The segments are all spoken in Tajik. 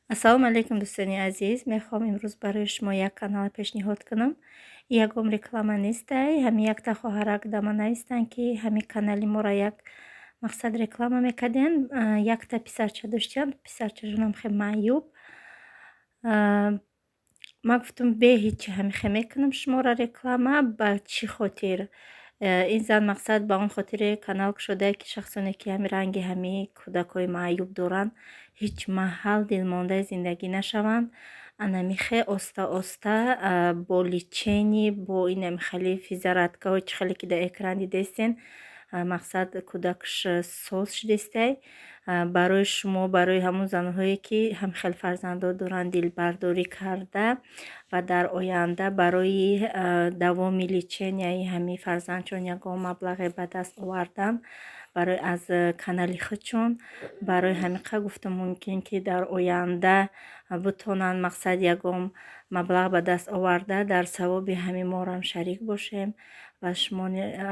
Ассалому алайкум, дӯстони азиз. Мехоҳам имрӯз барои шумо як канал пешниҳод кунам. Ягон реклама нестай. Ҳами якта хоҳарак дама навистанд, ки ҳами канали моро як мақсад реклама мекардем. Якта писарча доштанд, писарчашонам хе маъюб. Ман гуфтам, бе ҳечи ҳамихе мекунам шуморо реклама. Ба чӣ хотир? Ин зан мақсад ба он хотире канал кушодае, ки шахсоне, ки ҳами ранги ҳами кӯдакҳои маъюб доранд, ҳеҷ маҳал дилмондаи зиндагӣ нашаванд. Анамихе оста оста бо лечение, бо инами хеле физзарядкаҳо, чӣ хеле ки дар экран дидестен, мақсад кӯдакш соз шудестай. Барои шумо, барои ҳамон занҳое, ки ҳамхел фарзандо доранд, дилбардорӣ карда ва дар оянда барои давоми леченияи ҳамин фарзандчон ягон маблағе ба даст овардан барои аз канали худшон. Барои ҳамиқа гуфтам, мумкин ки дар оянда бутонанд мақсад ягон маблағ ба даст оварда, дар савоби ҳамин морам шарик бошем. Ва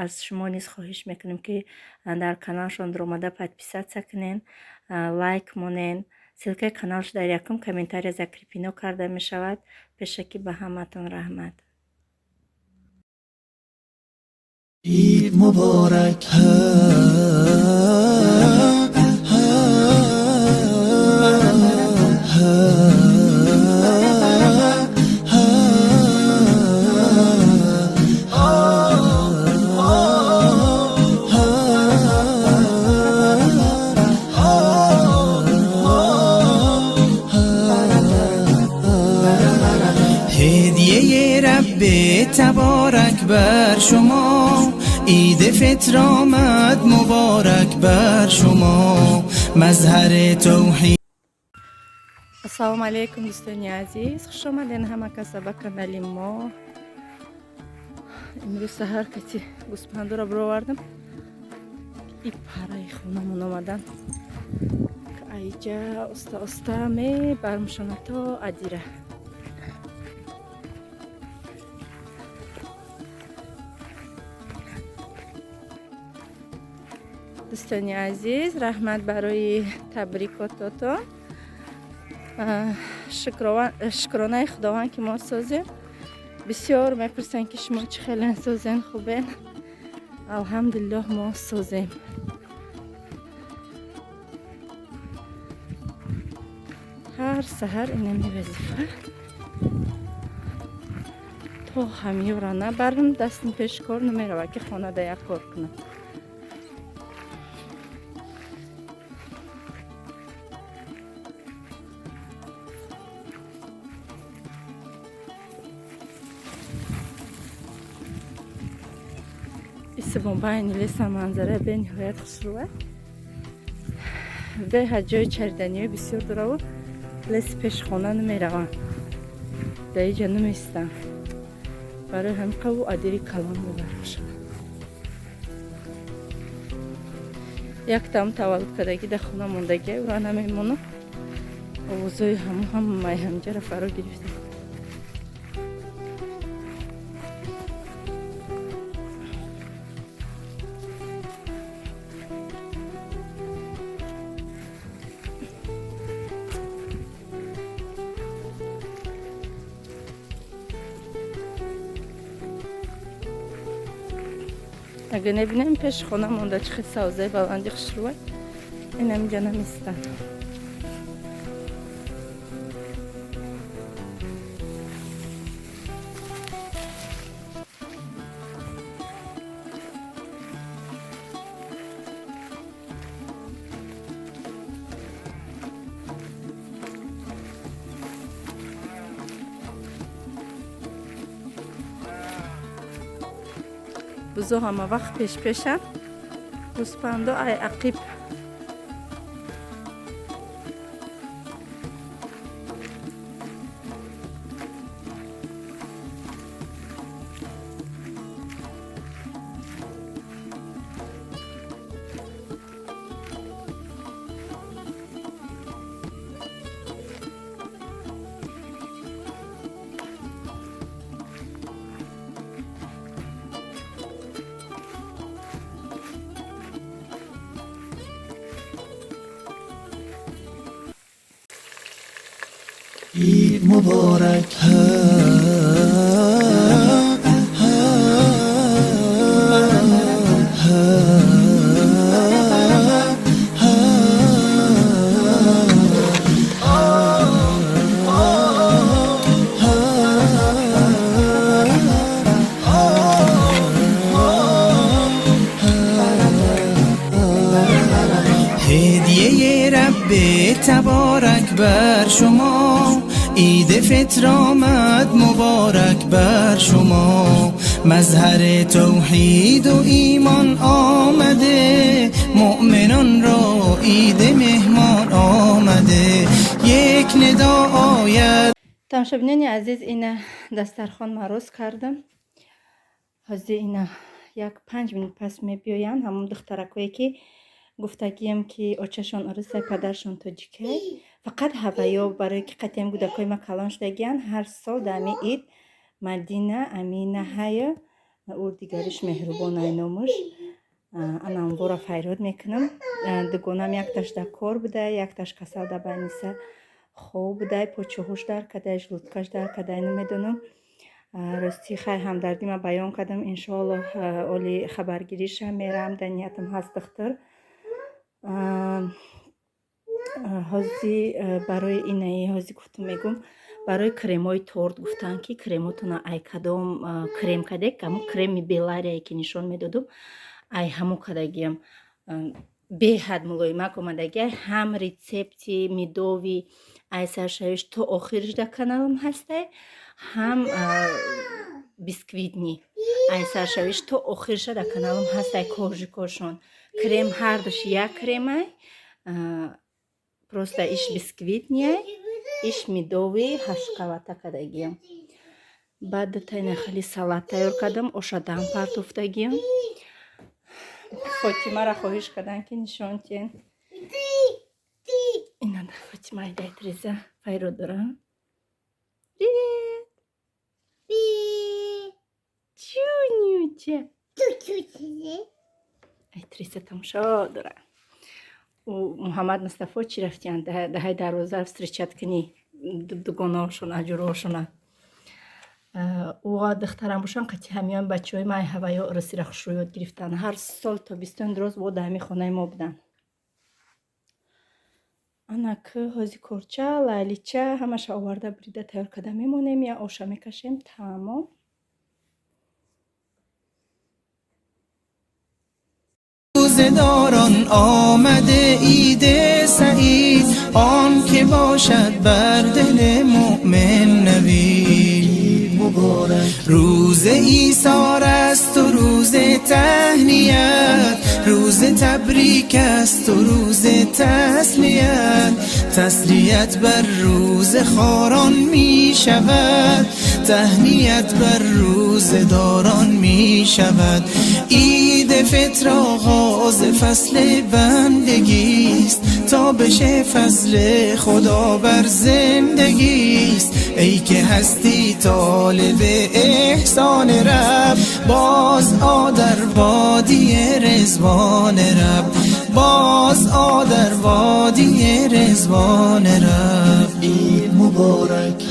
аз шумо низ хоҳиш мекунем, ки дар каналшон даромада подписаться кунен, лайк монен. Ссылкаи каналш дар якум комментария закрепено карда мешавад. Пешакӣ ба ҳаматон раҳмат. Ид муборак. هدیه رب تبارک بر شما، عید فطر آمد مبارک بر شما، مظهر توحید. Ассалому алайкум, дӯстони азиз, хуш омаден ҳама каса ба канали мо. Имрӯз саҳар кати гӯспандуро бировардам, и параи хонамон омадан, айҷа оста оста мебармшона то адира. Дӯстони азиз, раҳмат барои табрикототон. Шукронаи Худованд, ки мо созем. Бисёр мепурсанд, ки шумо чӣ хеле созен, хубен? Алҳамдулиллоҳ, мо созем. Ҳар саҳар инами вазифа, то ҳамёра набарам, дастим пеш кор намеравад, ки хонада як кор кунам. Мобайни леса манзара бениҳоят хушрӯа. Беҳад ҷои чариданиҳои бисёр дораву леси пеши хона намераванд, дар иҷа намеистанд. Барои ҳамин қаву адири калон мебарошад. Яктам таваллуд кардагӣ дар хона мондагия, ӯра намемонам. Овозҳои ҳаму ҳамаи ҳамҷара фаро гирифта. Агар небинем, пеши хона монда чӣ хел савзаи баланди хушрӯа, инамиҷа намистанд. Бузо ҳама вақт пешпешанд, гӯспандо ай ақиб. عید مبارک. هدیه رب تبارک بر شما، عید فطر آمد مبارک بر شما. مظهر توحید و ایمان آمده، مؤمنان را عید مهمان آمده. یک ندا آید. Тамошобинони азиз, ина дастархон мароз кардам. Ҳозир ина як 5 минут пас мебиёянд ҳамон духтаракое, ки гуфтагиям, ки очашон орусай, падаршон тоҷикай. Фақат ҳаваё барое ки қатиам кӯдакҳои ма калон шудагиянд. Ҳар сол дар ҳами ид Мадина, Амина ҳая, ӯ дигариш Меҳрубонай номуш, анамвора файрод мекунам. Дугонам якташ дар кор буда, якташ касал, дар больница хоб будай, почуҳуш дар кадай, желудка ш дар кадай, намедонам. Рости, хай, ҳамдардӣ ма баён кардам. Иншоаллоҳ, оли хабаргириша мерам, дар ниятам ҳаст. Духтур ҳози барои инаи ҳози гуфтум, мегум, барои кремҳои торт гуфтанд, ки кремотона ай кадом крем кадек. Ҳамун креми Беларияе, ки нишон медодум, ай ҳамун кадагиям, беҳад мулоимак омадагиай. Ҳам рецепти медовый ай саршавиш то охириш дар каналам ҳастай, ҳам бисквитный ай саршавиш то охириша дар каналам ҳастай. Коржик ошон крем ҳардуш як кремай, просто иш бисквитный ай, иш медовый. Ҳаштқавата кадагиям. Баъд дутайна хали салат тайёр кардам, ошадам партофтагиям. Фотимаро хоҳиш кардам, ки нишон тиҳен. Ина Фотима айдайтриза файрод дорам. Привет, чунюча. Айтриса тамошо дора. Муҳаммад Мустафо чӣ рафтиянд даҳаи дарвоза встречать кунӣ дугонаошон, аҷуроошона. Ӯ духтарам бошан, қати ҳамиён бачаҳои май ҳаваё русира хушрӯ ёд гирифтанд. Ҳар сол тобистон роз бо дар ҳамин хонаи мо буданд. Анак ҳози корча, лайлича ҳамаша оварда, бурида, тайёр карда мемонем, я оша мекашем, тамом. روزه‌داران آمده عید سعید، آن که باشد بر دل مؤمن نوید. روز ایثار است و روز تهنیت، روز تبریک است و روز تسلیت. تسلیت بر روز خواران می شود، تهنیت بر روز داران می شود. عید فطر آغاز فصل بندگیست، تا بشه فضل خدا بر زندگیست. ای که هستی طالب احسان رب، باز آ در وادی رضوان رب، باز آ در وادی رضوان رب. عید مبارک.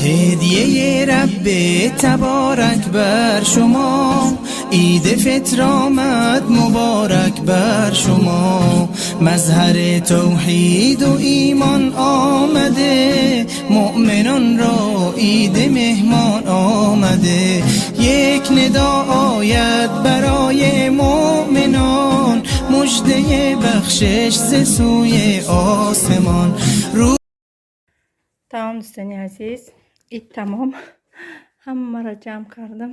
هدیه رب تبارک بر شما، عید فطر آمد مبارک بر شما. مظهر توحید و ایمان آمده، مؤمنان را عید مهمان آمده. یک ندا آید برای مؤمنان، مژده بخشش ز سوی آسمان. Тамом, дӯстони азиз, ид тамом, ҳамаро ҷамъ кардам.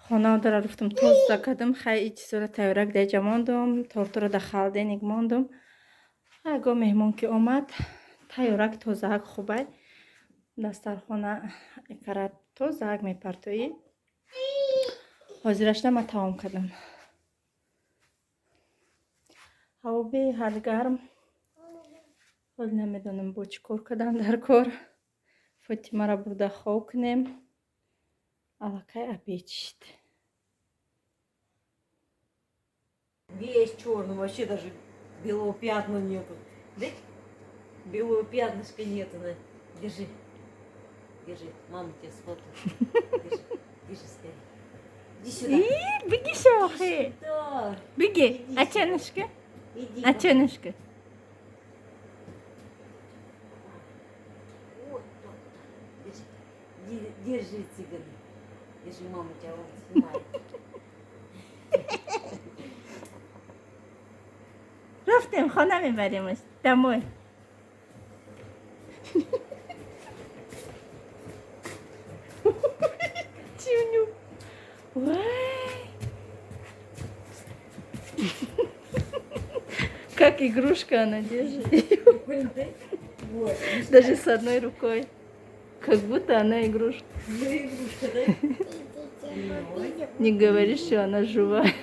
Хонаодара рафтам, тоза кардам. Хай, и чизоро тайёрак деҷа мондум, тортуро дар холодильник мондум. Ягон меҳмон ки омад, тайёрак, тозаак хубай. Дастархона икара тозаак мепартоӣ. Ҳозирашда ма тамом кардам. Ҳаво беҳад гарм. Ҳол намедонам бо чӣ кор кардан дар кор. Фотимаро бурда хоб кунем. Аллакай обед шид. Весь черный, вообще даже белого пятна нету. Да? Белого пятнышка нету. На. Держи. Держи. Мама тебя сфоткает. Держи. Держи скорее. Иди сюда. И, беги, Шохи. Да. Беги. Ачанышка. Иди. Ачанышка. Вот так. Держи. Держи, цыган. Держи, мама тебя вон снимает. Рафтем, хона мебаремаш. Домой. Чуню. Вай. Как игрушка она держит. Даже с одной рукой. Как будто она игрушка. Ну, игрушка, да? Не говори, что она живая.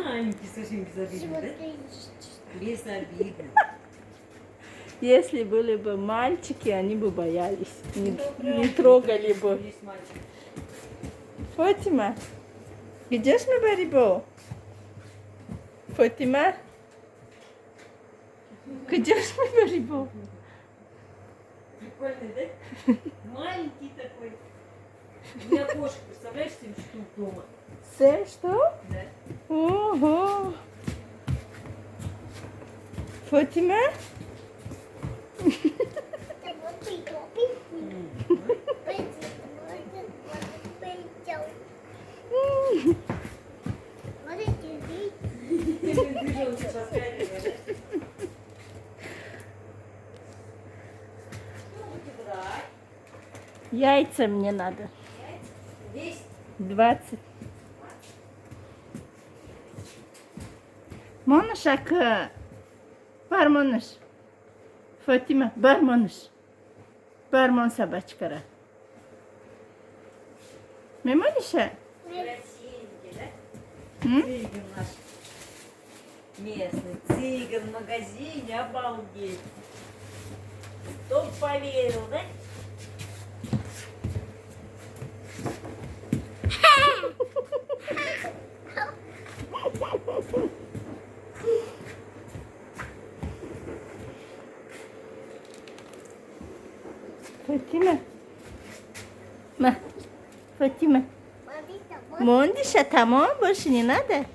Маленький, совсем безобидный, да? Безобидный. Если были бы мальчики, они бы боялись, не трогали бы. Фатима, где ж мы борьбу? Фатима, где ж мы борьбу? Прикольный, да? Маленький такой. У меня кошек, представляешь, 7 штук дома. 7 штук? Да. Ого! Фатима? Яйца мне надо. 20. Монушак, бар монуш. Фатима, бар монуш. Бар мон собачкара. Мемониша? Красивенький, да? Цыган наш. Местный цыган в магазине, обалдеть. Кто поверил, да? Фатима. Ма. Фатима. Мондиша, тамом, больше не надо?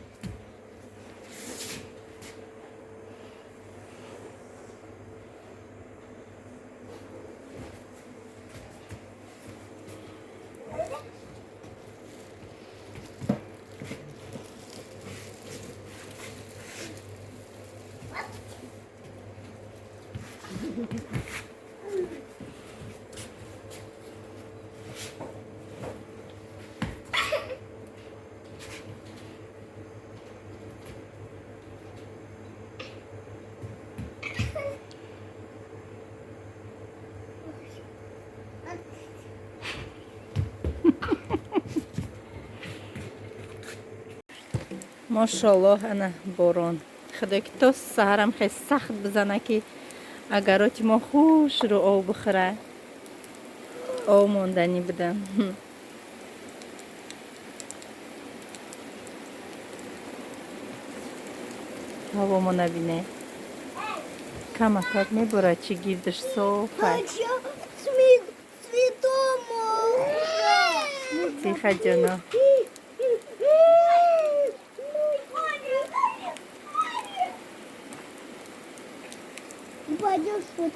Мошаллоҳ, ана борон. Худо ки то саҳарам хеле сахт бизана, ки агароти мо хушрӯ об бихӯра. Об монданӣ будам. Ҳавомо набине. Камакак меборад, чӣ гирдаш софа. Тихо, ҷоно. Пойдешь вот.